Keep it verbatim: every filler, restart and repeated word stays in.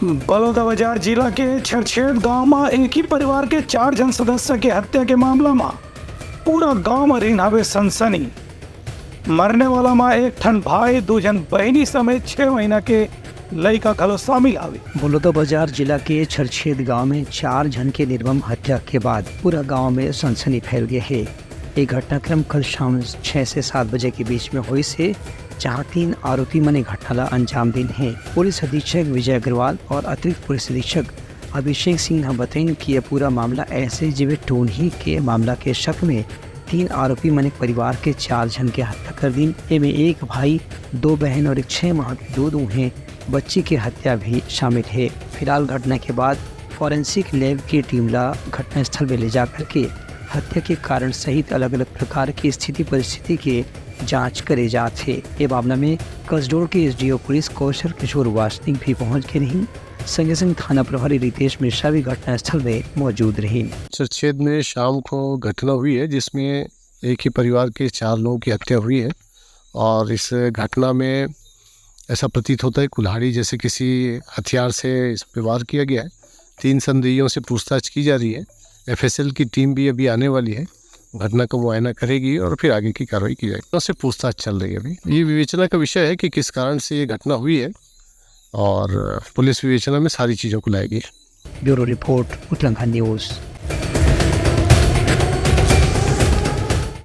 बलौदाबाजार जिला के छरछेद गांव म एक ही परिवार के चार झन सदस्य के हत्या के मामला म पूरा गांव म रिन हवे सनसनी। मरने वाला म एक ठन भाई, दू झन बहिनी समेत छह महीना के लइका घलो शामिल हवे। बलौदाबाजार जिला के छरछेद गांव में चार झन के निर्मम हत्या के बाद पूरा गांव में सनसनी फैल गए हे। ये घटनाक्रम कल शाम छह से सात बजे के बीच में होइस हे, जहां तीन आरोपी मन ए घटना ला अंजाम दिन हे। पुलिस अधीक्षक विजय अग्रवाल और अतिरिक्त पुलिस अधीक्षक अभिषेक सिंह ह बतइन कि ये पूरा मामला ऐसे जिवे टोनही के मामला के शक में तीन आरोपी मन एक परिवार के चार झन के हत्या कर दिन। एमे एक भाई, दो बहन और एक छह माह के दूध उहें बच्ची के हत्या भी शामिल हे। फिलहाल घटना के बाद फॉरेंसिक लैब की टीम ला घटनास्थल में ले जाकर के हत्या के कारण सहित अलग-अलग प्रकार की स्थिति परिस्थिति के जांच करे जात हे। ये मामला में कसडोल के एसडीओ पुलिस कौशल किशोर वासनिक भी पहुंच गए रही। संगे संग थाना प्रभारी रितेश मिश्रा भी घटनास्थल में मौजूद रही। छरछेद में शाम को घटना हुई है, जिसमें एक ही परिवार के चार लोगों की हत्या हुई है और इस घटना में ऐसा प्रतीत होता है कुल्हाड़ी जैसे किसी हथियार से इस पे वार किया गया है। तीन संदिग्धों से पूछताछ की जा रही है। एफएसएल की टीम भी अभी आने वाली है, घटना का मुआयना करेगी और फिर आगे की कार्रवाई की जाएगी। उससे पूछताछ चल रही है अभी। ये विवेचना का विषय है कि किस कारण से ये घटना हुई है और पुलिस विवेचना में सारी चीज़ों को लाएगी। Bureau report, Uttarakhand news.